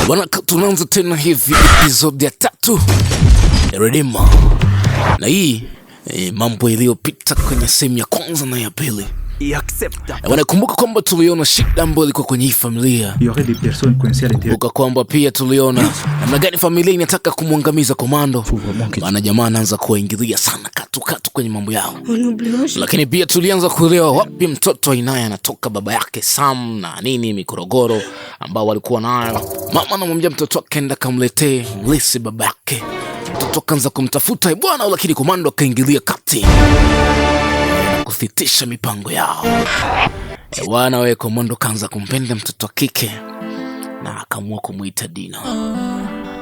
Bwana, tunaanza tena hivi episode ya 3 ya Redeemer. Na hii mambo iliyopita kwenye sehemu ya kwanza na ya pili. Bwana, kumbuka kwamba tuliona shida ambayo ilikuwa kwenye hii familia. Kumbuka kwamba pia tuliona namna gani familia inataka kumwangamiza Komando. Maana jamaa anaanza kuwaingilia sana katu katu kwenye mambo yao. Lakini pia tulianza kuelewa wapi mtoto Inaya anatoka, baba yake Sam na nini mikorogoro ambao walikuwa nayo. Mama anamwambia mtoto wake enda kamletee mlisi baba yake. Mtoto akaanza kumtafuta bwana, lakini Komando akaingilia kati kuthitisha mipango yao. Bwana we, Komando kaanza kumpenda mtoto wa kike na akaamua kumuita Dina.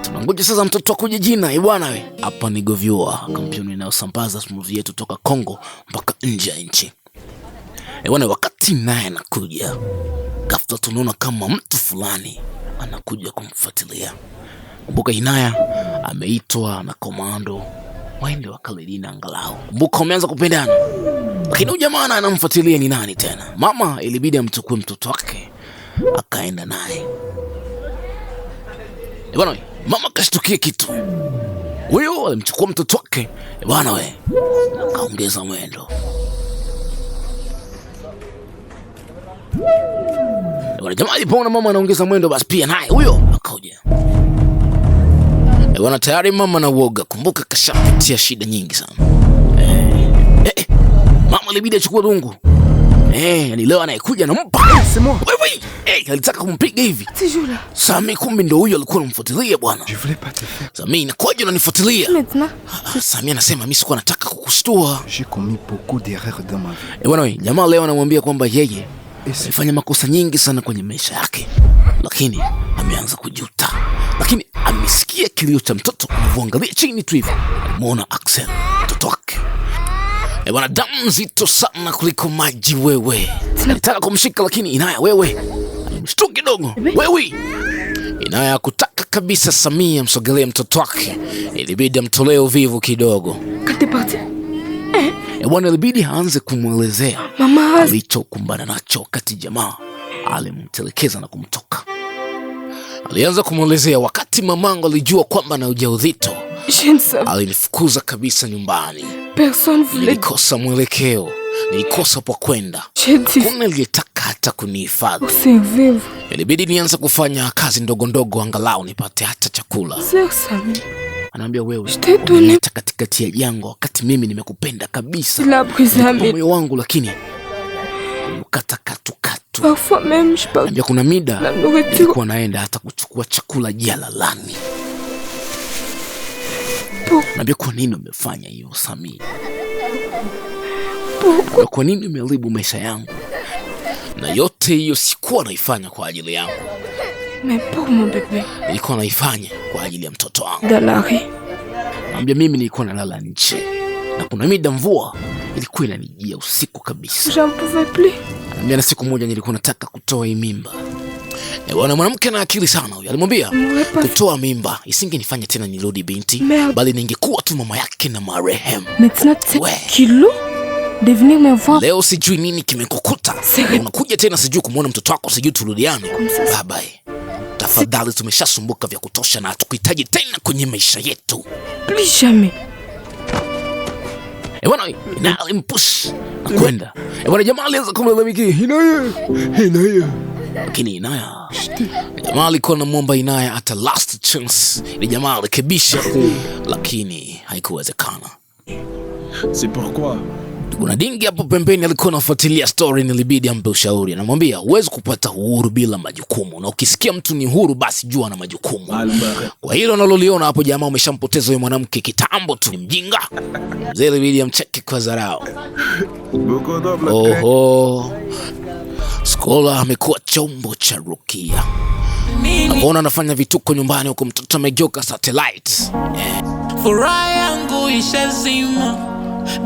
Tunangoja sasa mtoto akuje jina. Bwana we, hapa ni Govyua, kampuni inayosambaza smoothie yetu toka Kongo mpaka nje ya nchi. Bwana, wakati naye anakuja, ghafla tunaona kama mtu fulani anakuja kumfuatilia. Kumbuka Inaya ameitwa na Komando waende wakale Dina angalau. Kumbuka wameanza kupendana. Lakini huyu jamaa anamfuatilia ni nani tena? Mama ilibidi amchukue mtoto wake akaenda naye. Bwana, mama kashtukia kitu. Huyo alimchukua mtoto wake. Bwana we, akaongeza mwendo. Bwana, jamaa alipoona mama anaongeza mwendo, basi pia naye huyo akaja. Bwana, tayari mama na uoga. Kumbuka kashapitia shida nyingi sana. Mama ilibidi achukue rungu. Yani leo anayekuja anampa. Wewe, alitaka kumpiga hivi. Sami kumbe ndio huyo alikuwa anamfuatilia bwana. Sami, inakuwaje unanifuatilia? Sami anasema mimi sikuwa nataka kukushtua. Bwana wewe, jamaa leo anamwambia kwamba yeye alifanya makosa nyingi sana kwenye maisha yake, lakini ameanza kujuta. Lakini amesikia kilio cha mtoto, anavyoangalia chini tu hivi, alimuona Axel, mtoto wake. Bwana, damu nzito sana kuliko maji wewe. Alitaka kumshika lakini Inaya wewe alimshtuka kidogo. Wewe Inaya kutaka kabisa Samia amsogelee mtoto wake, ilibidi amtolee uvivu kidogo. Bwana, ilibidi aanze kumwelezea alichokumbana nacho wakati jamaa alimtelekeza na kumtoka. Alianza kumwelezea wakati mamangu alijua kwamba na ujauzito, alinifukuza kabisa nyumbani. Nilikosa mwelekeo, nilikosa pa kwenda. Hakuna aliyetaka hata kunihifadhi. Ilibidi nianze kufanya kazi ndogo ndogo angalau nipate hata chakula. Anaambia wewe, umeniacha katikati ya jangwa wakati mimi nimekupenda kabisa. Moyo wangu lakini ukata katu katu. Anaambia kuna mida nilikuwa naenda hata kuchukua chakula jalalani. Naambia kwa nini umefanya hiyo Sami? Kwa nini umeharibu maisha yangu? Na yote hiyo sikuwa naifanya kwa ajili yangu. Nilikuwa naifanya kwa ajili ya mtoto wangu. Naambia mimi nilikuwa nalala nje. Na kuna mida mvua ilikuwa inanijia usiku kabisa. Naambia na siku moja nilikuwa nataka kutoa hii mimba. Bwana, mwanamke ana akili sana huyu. Alimwambia kutoa mimba isingenifanya tena nirudi binti, bali ningekuwa tu mama yake na marehemu. Leo sijui nini kimekukuta. Unakuja tena sijui kumuona mtoto wako, sijui turudiane. Bye bye. Tafadhali, tumeshasumbuka vya kutosha na hatukuhitaji tena kwenye maisha yetu. Bwana, na alimpush na kwenda. Bwana, jamaa alianza kumlalamikia Inaya, Inaya. Lakini Inaya, jamaa alikuwa anamwomba Inaya hata last chance ili jamaa arekebishe, lakini haikuwezekana. C'est pourquoi Kuna dingi hapo pembeni alikuwa anafuatilia story, nilibidi ampe ushauri. Anamwambia huwezi kupata uhuru bila majukumu, na ukisikia mtu ni huru basi jua na majukumu. Kwa hilo unaloliona hapo, jamaa umeshampoteza huyo mwanamke kitambo tu, ni mjinga. Mzee ilibidi amcheke kwa dharau. Oho, Skola amekuwa chombo cha Rukia. Mbona anafanya vituko nyumbani huko, mtoto amegeuka satellite. Furaha yangu ishazima,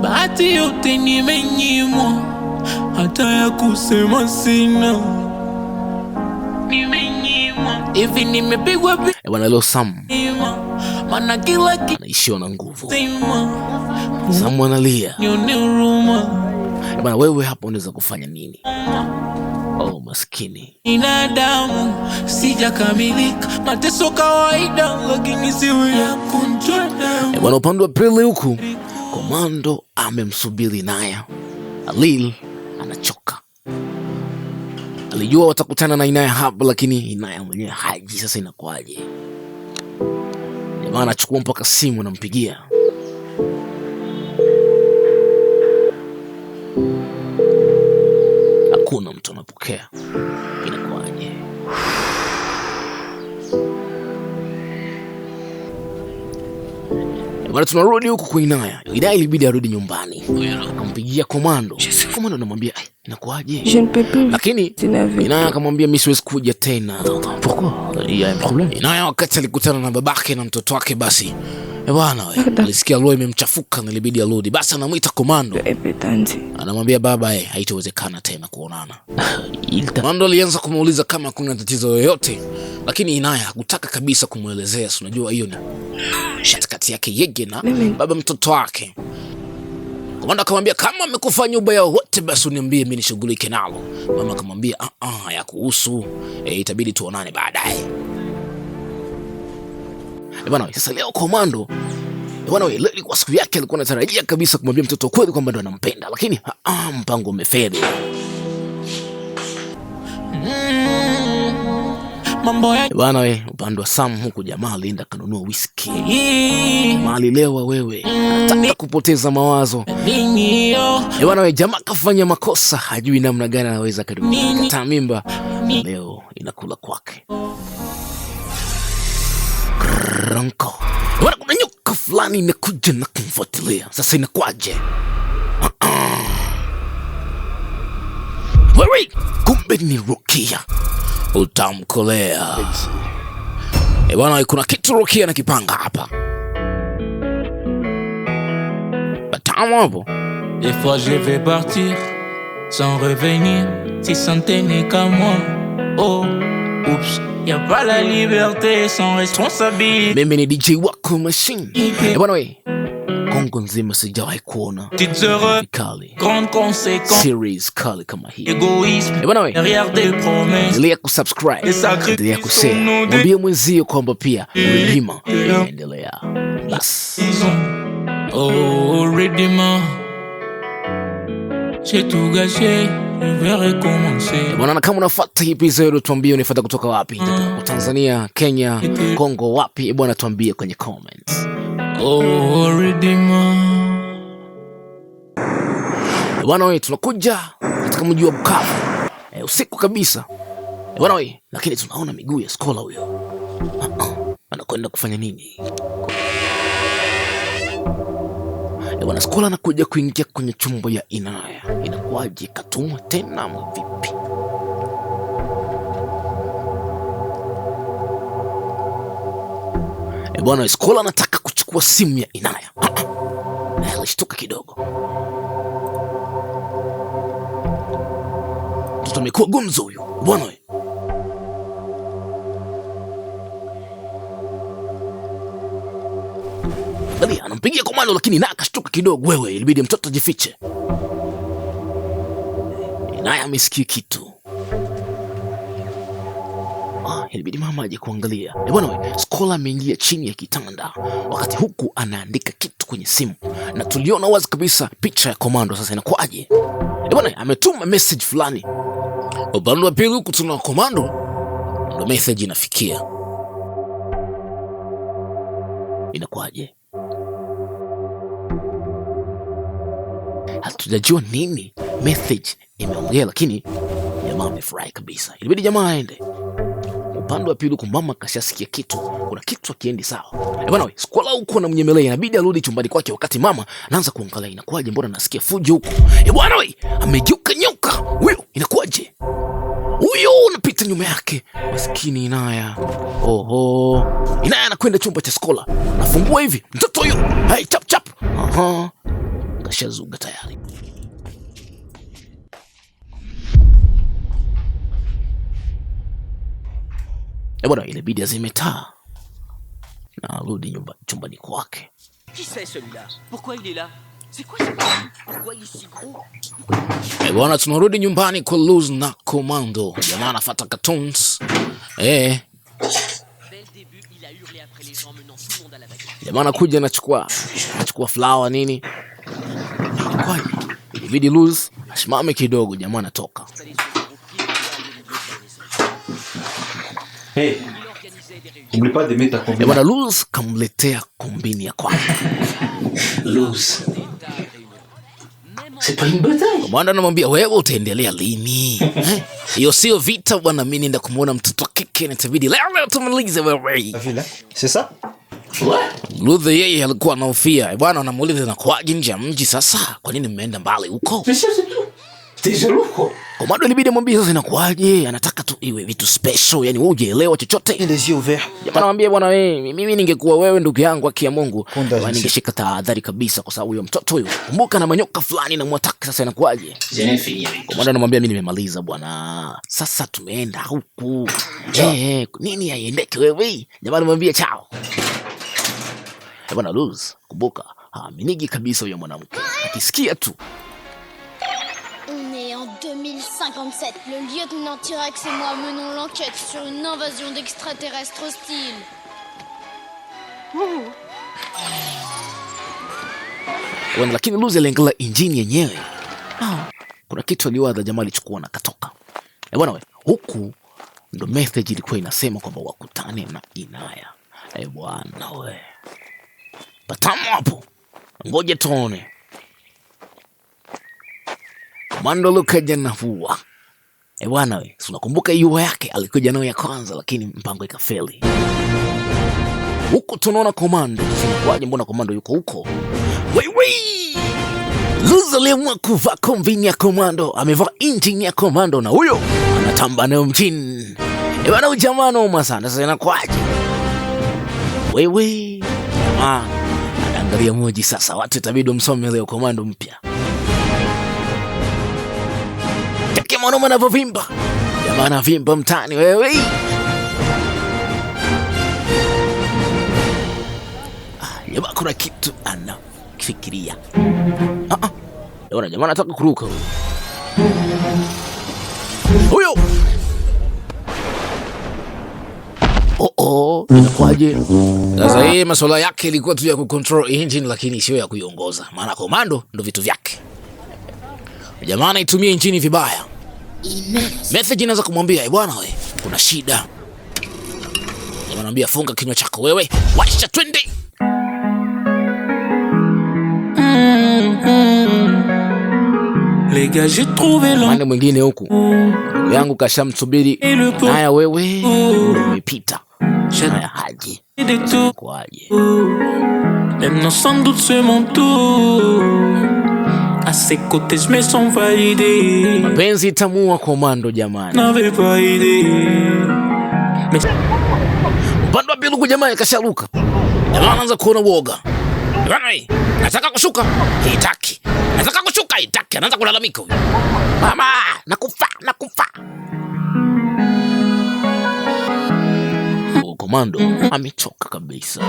bahati yote nimenyimwa, hata ya kusema sina. Nimenyimwa hivi, nimepigwa Bwana, leo Sam maana kila kitu anaishiwa na nguvu. Sam analia. Nione huruma. Bwana, wewe hapo unaweza kufanya nini? Oh, maskini binadamu si Sijakamilika, mateso kawaida, lakini siwe ya kunitoa damu. Bwana, upande wa pili huku Komando amemsubiri Inaya. Alil anachoka, alijua watakutana na Inaya hapa, lakini Inaya mwenyewe haji. Sasa inakuwaje? Jamaa anachukua mpaka simu anampigia. Hakuna mtu anapokea. Inakuwaje? Bwana, tunarudi huku kwa Inaya. Inaya ilibidi arudi nyumbani, akampigia Komando. Komando anamwambia inakuwaje? Je ne peux plus Lakini vivre avec Inaya akamwambia mimi siwezi kuja tena. Pourquoi? Il y a un problème? Inaya wakati alikutana na babake na mtoto wake, basi bwana we, alisikia roho imemchafuka na ilibidi arudi. Basi anamwita Komando, toi et Pétanti. anamwambia baba, haitowezekana tena kuonana. Il t'a Komando alianza kumuuliza kama kuna tatizo yoyote, lakini Inaya hakutaka kabisa kumwelezea. Si unajua hiyo ni katikati yake yeye na baba mtoto wake. Komando akamwambia kama amekufanya ubaya wowote basi uniambie mimi nishughulike nalo. Mama akamwambia ya kuhusu itabidi tuonane baadaye. Bwana, sasa leo Komando bwana, leo ilikuwa siku yake, alikuwa anatarajia kabisa kumwambia mtoto kweli kwamba ndo anampenda, lakini mpango umefeli. Mambo ya Bwana we, upande wa Sam huku jamaa alienda kanunua whisky. hii Malilewa wewe, anataka kupoteza mawazo. nini yo Bwana we, jamaa kafanya makosa, hajui namna gani anaweza kataa mimba, na leo inakula kwake. Ranko. Bwana, kuna nyoka fulani inakuja na kumfuatilia. Sasa inakuwaje? Wewe, kumbe ni Rukia. Utamkolea. Bwana, kuna kitu Rukia anakipanga hapa. Batamu hapo. Des fois je vais partir sans revenir, si ça ne tenait qu'à moi. Oh, oups, y a pas la liberté sans responsabilité. Mimi ni DJ wako Machine. Bwana we, Kongo nzima sijawahi kuona Petites erreurs, kali grandes conséquences, series kali kama hii. égoïsme Bwana we, derrière des promesses. endelea kusubscribe, Les sacrifices endelea kushare, sont nos mwambie mwenzio kwamba pia Redeemer inaendelea. Bas. Oh, Redeemer, j'ai tout gâché, je vais recommencer. Bwana, na kama unafuata hii episode tuambie unafuata kutoka wapi? Kutoka Tanzania, Kenya, Kongo, wapi? Bwana, tuambie kwenye comments. Oh, Redeemer. Bwana we, tunakuja katika mji wa Bukavu usiku kabisa bwana we, lakini tunaona miguu ya Skola huyo. Anakwenda kufanya nini? Bwana, Skola anakuja kuingia kwenye chumba ya Inaya. Inakuwaje? Katumwa tena ama vipi? Bwana, Skola anataka kuchukua simu ya Inaya. Alishtuka kidogo. Mtoto amekuwa gumzo huyu bwana we. Angalia, anampigia Komando lakini naye akashtuka kidogo. Wewe, ilibidi mtoto ajifiche. Naye amesikia kitu. Ilibidi mama aje kuangalia. Bwana we, Skola ameingia chini ya kitanda wakati huku anaandika kitu kwenye simu, na tuliona wazi kabisa picha ya Komando. Sasa inakuwaje? Bwana, ametuma message fulani. Upande wa pili huku tuna Komando, ndo message inafikia. Inakuwaje? Hatujajua nini message imeongea, lakini jamaa amefurahi kabisa. Ilibidi jamaa aende. Upande wa pili huku mama kashasikia kitu, kuna kitu hakiendi sawa. Bwana we, Skola huku anamnyemelea, inabidi arudi chumbani kwake, wakati mama anaanza kuangalia, inakuwaje, mbona nasikia fujo huku? Bwana we, amegeuka nyoka huyo, inakuwaje? Huyo unapita nyuma yake, maskini Inaya. Oho, Inaya anakwenda chumba cha Skola, nafungua hivi, mtoto huyo, hey, chap chap. Aha, kashazuga tayari. Bwana, ilibidi azime taa na arudi chumbani kwake. Qui c'est celui-là? Pourquoi il est là? C'est quoi ce Pourquoi il est si gros? Bwana, tunarudi nyumbani kwa Luz na Komando. Jamaa anafuata cartoons. Eh. Jamaa anakuja anachukua flower nini. Kwani ilibidi Luz asimame kidogo, jamaa anatoka. Hey, n'oublie pas d'aimer ta combine. Bwana Luz kamletea kombini ya kwanza. Luz. C'est pas une bataille. Bwana anamwambia wewe utaendelea lini? Hiyo sio vita bwana, mimi nenda kumuona mtoto wa kike na itabidi leo leo tumalize wewe. C'est ça? Luz yeye alikuwa anahofia. Bwana anamuuliza inakuwaje nje ya mji sasa? Kwa nini mmeenda mbali huko? C'est tout. T'es jaloux quoi? Komando ilibidi amwambie sasa inakuwaje? Anataka tu iwe vitu special, yani wewe hujaelewa chochote. Les yeux ouverts. Jamaa anamwambia bwana wewe, mimi ningekuwa wewe ndugu yangu haki ya Mungu, ningeshika tahadhari kabisa kwa sababu huyo mtoto huyo, kumbuka na manyoka fulani na mwataka sasa inakuwaje? Komando anamwambia mimi nimemaliza bwana. Sasa tumeenda huku. Nini haiendeki wewe? Jamaa anamwambia chao. Bwana Luz, kumbuka, haaminiki kabisa huyo mwanamke. Akisikia tu On est en 2057. Le lieutenant T-Rex et moi menons l'enquête sur une invasion d'extraterrestres hostiles. Lakini Luz aliangalia injini yenyewe. Kuna kitu aliwaza jamaa alichukua na katoka. Bwana we, huku ndo message ilikuwa inasema kwamba wakutane na Inaya. Bwana we. Patamu hapo. Ngoja tuone. Komando alikuja na vua. Bwana we, si unakumbuka hiyo yake alikuja nayo ya kwanza lakini mpango ikafeli. Huku tunaona Komando. Sinakuaje mbona Komando yuko huko? Wewe! Luz aliamua kuvaa kombini ya Komando, amevaa engine ya Komando na huyo anatamba nayo mjini. Bwana jamaa noma sana. Sasa inakuaje? Wewe! Jamaa anaangalia moji sasa, watu itabidi msome leo Komando mpya. Cheki mwanaume anavyovimba. Jamaa anavimba mtaani wewe. Jamaa kuna kitu anafikiria. Jamaa anataka kuruka huyo. Huyo. Oh, inakuwaje? Sasa hii masuala yake ilikuwa tu ya kucontrol engine lakini sio ya kuiongoza. Maana Komando ndo vitu vyake. Jamaa anaitumia engine vibaya. Message inaanza kumwambia, bwana we, kuna shida. Jamaa anamwambia funga kinywa chako wewe, wacha twende. Les gars, j'ai trouvé l'homme. Mwingine huku. Ndugu yangu kashamsubiri. Haya wewe, umepita. Haya haji. Kwaje? Maintenant sans doute c'est mon tour. À ses côtés je me sens validé. Mapenzi tamua Komando jamani. N'avais pas idée. Mais upande wa pili huku jamani kasharuka. Jamaa anaanza kuona woga. Bwana, nataka kushuka. Hitaki. Nataka kushuka, hitaki. Anaanza kulalamika huyu. Mama, nakufa, nakufa. Komando amechoka kabisa.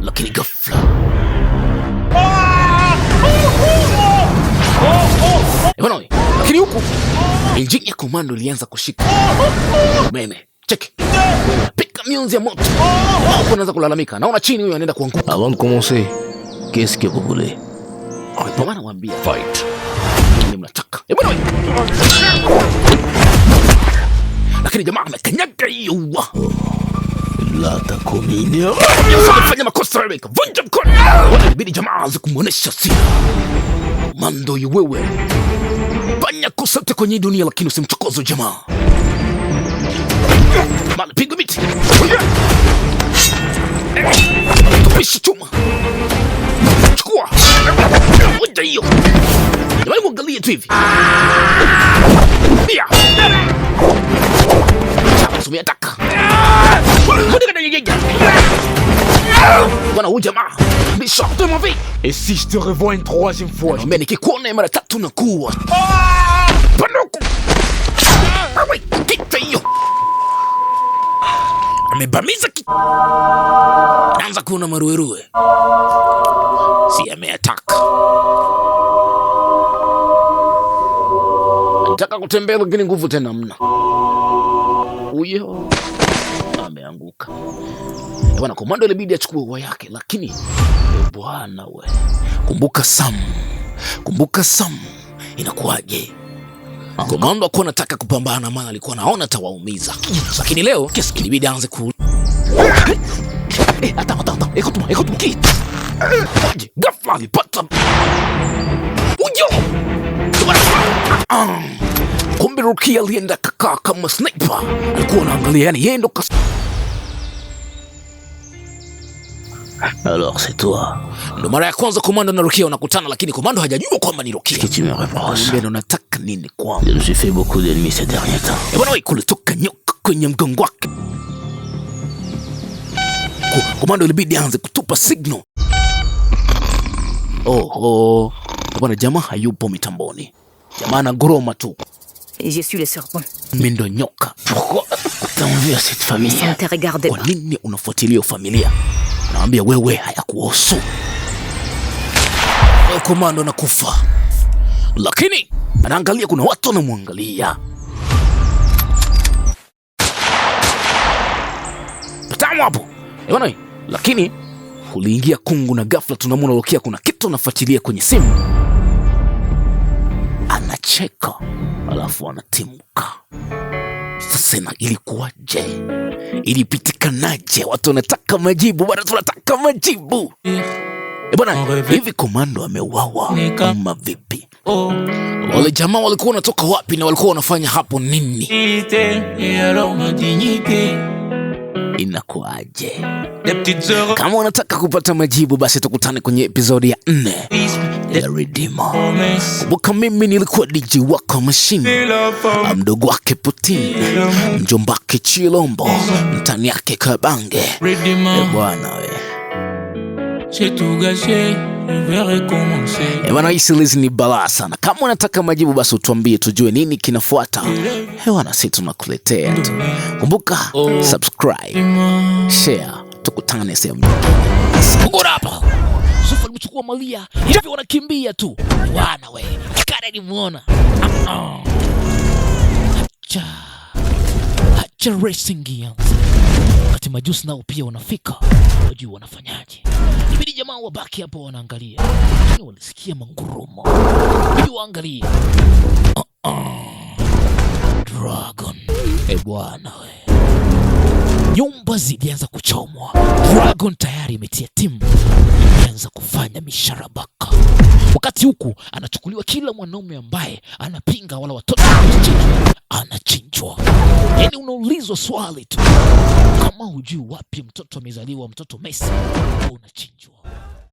Lakini ghafla lakini huku injini ya Komando ilianza kushika umeme. Cheki. Pika mionzi ya moto. Hapo anaanza kulalamika. Naona chini huyo anaenda kuanguka. Avant de commencer, qu'est-ce que vous voulez? Kwa maana nawaambia fight. Mimi mnataka. Bwana. Lakini jamaa amekanyaga hiyo. Lata komini. Fanya makosa wewe, vunja mkono. Inabidi jamaa aanze kumuonesha siri. Komando wewe. Fanya kosa yote kwenye dunia lakini usimchokoze jamaa. Mala piga miti. Tupisha chuma. Chukua. Moja hiyo. Jamani mwangalie tu hivi. Bia. Tumia taka. Bwana huyu jamaa ni short ma vie. Et si je te revois une troisième fois, mimi nikikuona mara tatu nakuwa. Panuku. Wewe kita hiyo. Amebamiza anaanza kuona maruerue, si ameataka anataka kutembea, lakini nguvu tena hamna. Huyo ameanguka bwana. Komando ilibidi achukue ua yake, lakini bwana we, kumbuka Sam, kumbuka Sam, inakuwaje? Komando akuwa anataka kupambana, maana alikuwa anaona atawaumiza, lakini leo ilibidi aanze ku attends, attends, attends, écoute-moi, écoute-moi. Qui? Ghafla alipata ujo. Kumbe Rukia alienda kakaa kama sniper, alikuwa anaangalia, yani yeye ndo kas Alors c'est toi Ndo mara ya kwanza Komando na Rukia wanakutana, lakini Komando hajajua kwamba ni Rukia. que tu me reproches. Kumbe ndo nataka nini kwangu? Je me suis fait beaucoup d'ennemis ces derniers temps. Eh bwana, wewe kulitoka nyoka kwenye mgongo wake. Komando ilibidi aanze kutupa signal. Oh, bwana, jamaa hayupo mitamboni, jamaa anaguruma tu. Et j'ai su les serpents. Mimi ndo nyoka. Pourquoi t'en veux à cette famille? Ça ne te regarde Kwa pas. nini unafuatilia familia? Naambia wewe hayakuhusu. Wewe Komando anakufa, lakini anaangalia, kuna watu wanamwangalia. Patamu hapo Eh bwana, lakini uliingia kungu na ghafla tunamwona Rukia, kuna kitu anafuatilia kwenye simu, anacheka alafu anatimka. Sasa ilikuwaje? Ilipitikanaje? Watu wanataka majibu bwana, tunataka majibu. Eh bwana, hivi Komando ameuawa ama vipi? Oh, Wale jamaa walikuwa wanatoka wapi na walikuwa wanafanya hapo nini? et alors ma dignité. Inakuwaje? Des petites heures, Kama unataka kupata majibu, basi tukutane kwenye episodi ya 4 ya Redeemer. promesses. Kumbuka mimi nilikuwa DJ wako Machine, Et la femme, mdogo wake Putin, mjomba wake Chilombo, mtani yake Kabange. Eh Redeemer, bwana we. j'ai tout gâché, je vais recommencer. Eh bwana, hii series ni balaa sana. Kama unataka majibu, basi utuambie tujue nini kinafuata. Hewa sisi tunakuletea tu. Kumbuka subscribe, Redeemer. share, tukutane sehemu nyingine. Kugura hapa. Yusufu alimchukua Maria, hivi wanakimbia tu. Bwana we, kare alimuona. Ah, ah. Hacha. Hacha racing ianze. Wakati majusi nao pia wanafika, wajui wanafanyaje. Ibidi jamaa wabaki hapo wanaangalia, lakini walisikia mangurumo, ibidi waangalie. Ah, ah. Dragon. E bwana we, nyumba zilianza kuchomwa. Dragon tayari imetia timu, imeanza kufanya misharabaka. Wakati huku anachukuliwa kila mwanaume ambaye anapinga wala watoto wanachinjwa, anachinjwa. Yani unaulizwa swali tu, kama hujui wapi mtoto amezaliwa, mtoto Messi, unachinjwa.